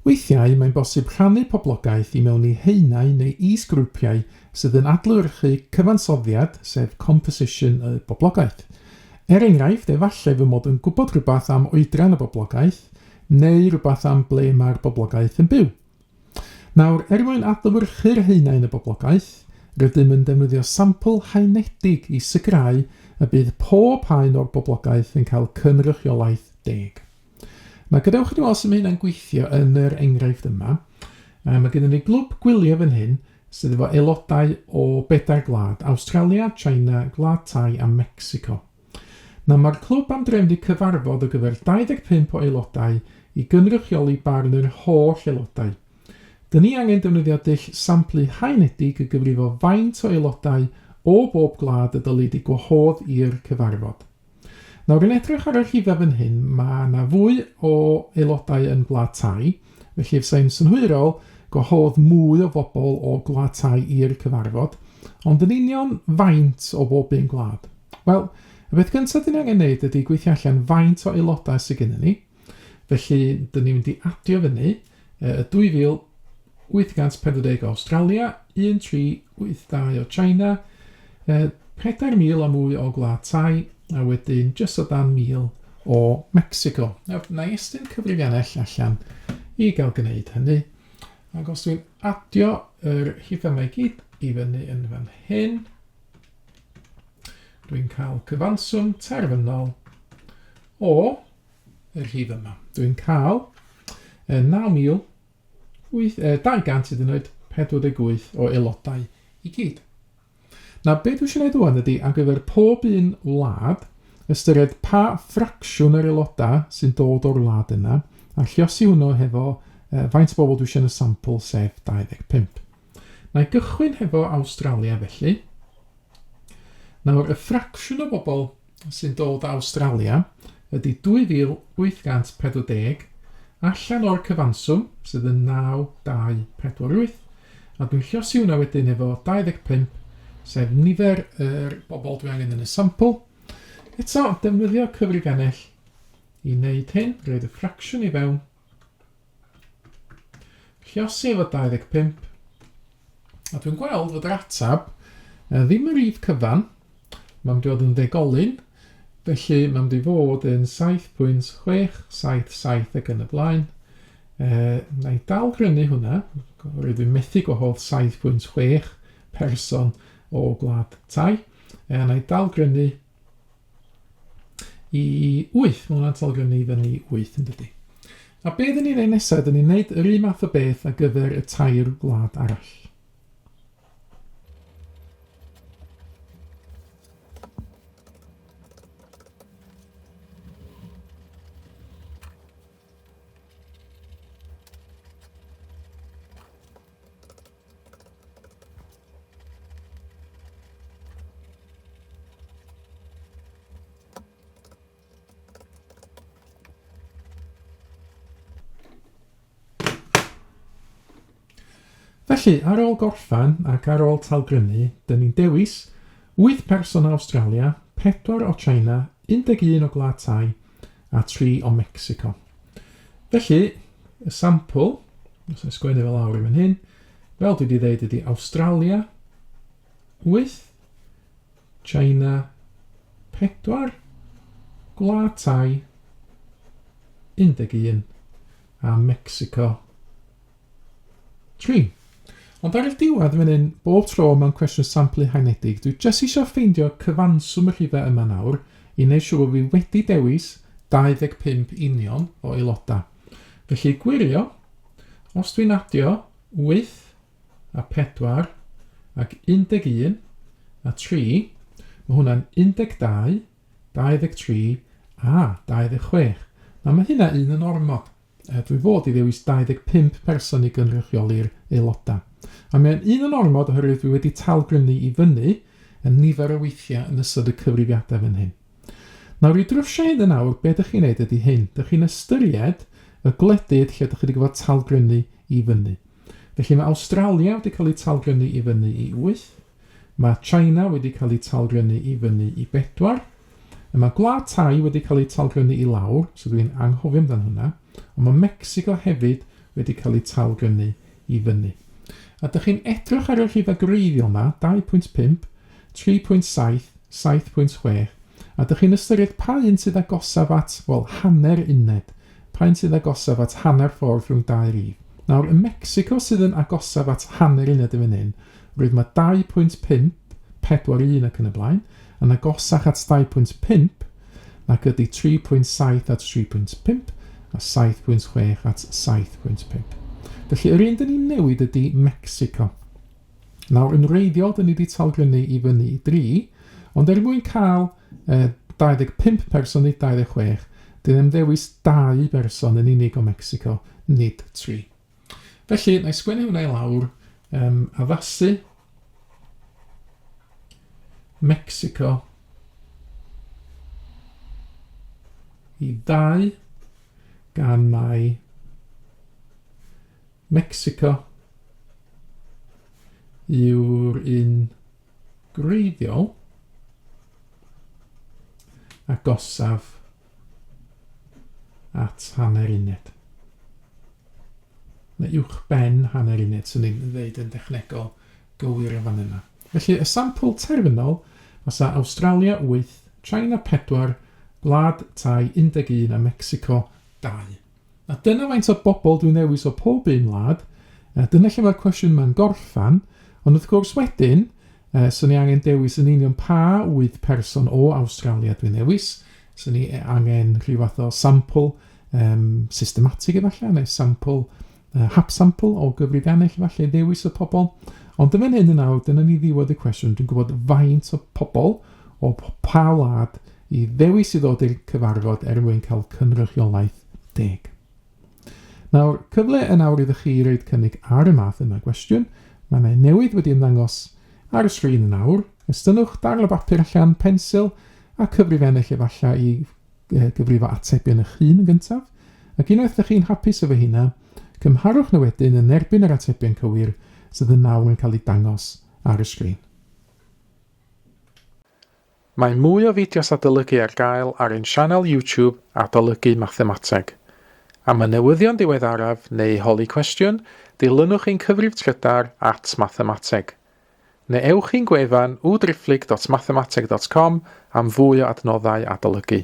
Weithiau, mae'n bosib rhannu poblogaeth i mewn i haenau neu is-grwpiau sydd yn adlewyrchu cyfansoddiad, sef composition, y boblogaeth. Er enghraifft, efallai fy mod yn gwybod rhywbeth am oedran y boblogaeth, neu rhywbeth am ble mae'r boblogaeth yn byw. Nawr, er mwyn adlewyrchu'r haenau yn y boblogaeth, rydym yn defnyddio sampl haenedig i sicrhau y bydd pob haen o'r boblogaeth yn cael cynrychiolaeth deg. Nawr, gadewch i ni weld sut mae hynna'n gweithio yn yr enghraifft yma. Mae gennym ni glwb gwyliau fan hyn sydd efo aelodau o bedair gwlad, Awstralia, China, Gwlad Thai a Mexico. Nawr, mae'r clwb am drefnu cyfarfod ar gyfer 25 o aelodau i gynrychioli barn yr holl aelodau. Dyn ni angen defnyddio dull samplu haenedig i gyfrifo faint o aelodau o bob gwlad y dylid eu gwahodd i'r cyfarfod. Nawr, yn edrych ar y rhifau fan hyn, mae yna fwy o aelodau yn Gwlad Thai, felly fysa hi'n synhwyrol gwahodd mwy o bobl o Gwlad Thai i'r cyfarfod, ond yn union faint o bob un gwlad? Wel, y peth gyntaf dyn ni angen neud ydy gweithio allan faint o aelodau sydd gennym ni. Felly, dyn ni'n mynd i adio fyny y 2,840 o Australia, 1,382 o China, 4,000 a mwy o Gwlad Thai, a wedyn jyst o dan 1,000 o Mexico. Nawr, na i estyn cyfrifiannell allan i gael gwneud hynny. Ac os dwi'n adio yr rhifau yma i gyd i fyny yn fan hyn, Dwi'n cael cyfanswm terfynol o y rhif yma. Dwi'n cael 9,200 hyd yn oed 48 o aelodau i gyd. Na, be dwi eisiau gwneud ŵan ydy, ar gyfer pob un wlad, ystyried pa ffracsiwn yr aelodau sy'n dod o'r wlad yna, a lliosi hwnnw hefo faint o bobl dwi eisiau yn y sampl, sef 25. Na i gychwyn hefo Awstralia felly. Nawr, y ffracsiwn o bobl sy'n dod o Awstralia ydy 2,840 allan o'r cyfanswm sydd yn 9,248 a dwi'n lliosi hwnna wedyn efo 25 sef nifer yr bobl dwi angen yn y sampl. Eto, defnyddio cyfrifiannell i wneud hyn, roed y ffracsiwn i fewn Lliosi efo 25. A dwi'n gweld fod yr ateb ddim yn rif cyfan. Mae'n mynd i fod yn ddegolyn. Felly mae'n mynd i fod yn 7.677 ac yn y blaen. E, na i dal grynu hwnna. Rydw i'n methu gwahodd 7.6 person o gwlad tai. E, na i dal grynu i 8. Mae hwnna'n talgrynu i fyny 8 yn dydy. A be dyn ni'n ei nesaf? Dyn ni'n neud yr un math o beth ar gyfer y tair gwlad arall. Felly, ar ôl gorffen ac ar ôl talgrynu, dyn ni'n dewis 8 person o Awstralia, 4 o China, 11 o Gwlad Thai a 3 o Mexico. Felly, y sampl, os yna sgwennu fel lawr i fan hyn, fel dwi wedi dweud ydy Awstralia, 8, China, 4, Gwlad Thai, 11, a Mexico, 3. Ond ar y diwedd fan hyn, bob tro mewn cwestiwn samplu haenedig, dwi jyst eisiau ffeindio cyfanswm y rhifau yma nawr i wneud siŵr bod fi wedi dewis 25 union o aelodau. Felly gwirio, os dwi'n adio 8 a 4 ac 11 a 3, mae hwnna'n 12, 23 a 26. Nawr mae hynna un yn ormod. Dwi fod i ddewis 25 person i gynrychioli'r aelodau. A mae'n un yn ormod oherwydd dwi wedi talgrynu i fyny yn nifer o weithiau yn ystod y cyfrifiadau fan hyn. Nawr i drwsio hyn yn awr, be dych chi'n neud ydy hyn. Dych chi'n ystyried y gwledydd lle dych chi wedi gorfod talgrynu i fyny. Felly mae Awstralia wedi cael ei talgrynu i fyny i 8, Mae China wedi cael eu talgrynu i fyny i bedwar. A mae Gwlad Thai wedi cael eu talgrynu i lawr, so dwi'n anghofio amdan hwnna. Ond mae Mexico hefyd wedi cael eu talgrynnu i fyny. A dych chi'n edrych ar y rhifau gwreiddiol 'ma, 2.5, 3.7, 7.6, a dych chi'n ystyried pa un sydd agosaf at, wel, hanner uned, pa un sydd agosaf at hanner ffordd rhwng dau rif. Nawr, ym Mecsico sydd yn agosaf at hanner uned yn fan hyn, roedd mae 2.5, 4, 1 ac yn y blaen, yn agosach at 2.5 nag ydy 3.7 at 3.5 a 7.6 at 7.5. Felly, yr un dyn ni'n newid ydy Mexico. Nawr, yn wreiddiol, dyn ni wedi talgrynnu i fyny i 3, ond er mwyn cael eh, 25 person nid 26, dyn ni'n ddewis 2 berson yn unig o Mexico, nid 3. Felly, na i sgwennu hwnna i lawr, um, addasu Mexico i 2 gan mai Mexico yw'r un gwreiddiol agosaf at hanner uned. Neu uwch ben hanner uned, swn i'n dweud yn dechnegol gywir yn fan yna. Felly y sampl terfynol fysa Awstralia 8, China 4, Gwlad Thai 11 a Mexico 2. A dyna faint o bobl dwi'n ddewis o pob un wlad. Dyna lle mae'r cwestiwn yma'n gorffan. Ond wrth gwrs wedyn, swn i angen dewis yn union pa wyth person o Awstralia dwi'n ddewis. Swn i angen rhyw fath o sampl um, systematig efallai, neu sampl, hap sampl o gyfrifiannell efallai ddewis y pobl. Ond dyma hyn yn awr, dyna ni ddiwedd y cwestiwn. Dwi'n gwybod faint o pobl o pa wlad i ddewis i ddod i'r cyfarfod er mwyn cael cynrychiolaeth deg. Nawr, cyfle yn awr iddo chi roed cynnig ar y math yma gwestiwn. Mae yna newydd wedi ymddangos ar y sgrin yn awr. Estynnwch darn o bapur allan, pensil a cyfrifennill efallai i gyfrifo atebion eich hun yn gyntaf. Ac unwaith ydych chi'n hapus efo hynna, cymharwch nhw wedyn yn erbyn yr atebion cywir sydd yn nawr yn cael eu dangos ar y sgrin. Mae mwy o fideos adolygu ar gael ar ein sianel YouTube Adolygu Mathemateg. Am y newyddion diweddaraf neu holi cwestiwn, dilynwch ein cyfrif trydar at mathemateg. Neu ewch i'n gwefan www.mathemateg.com am fwy o adnoddau adolygu.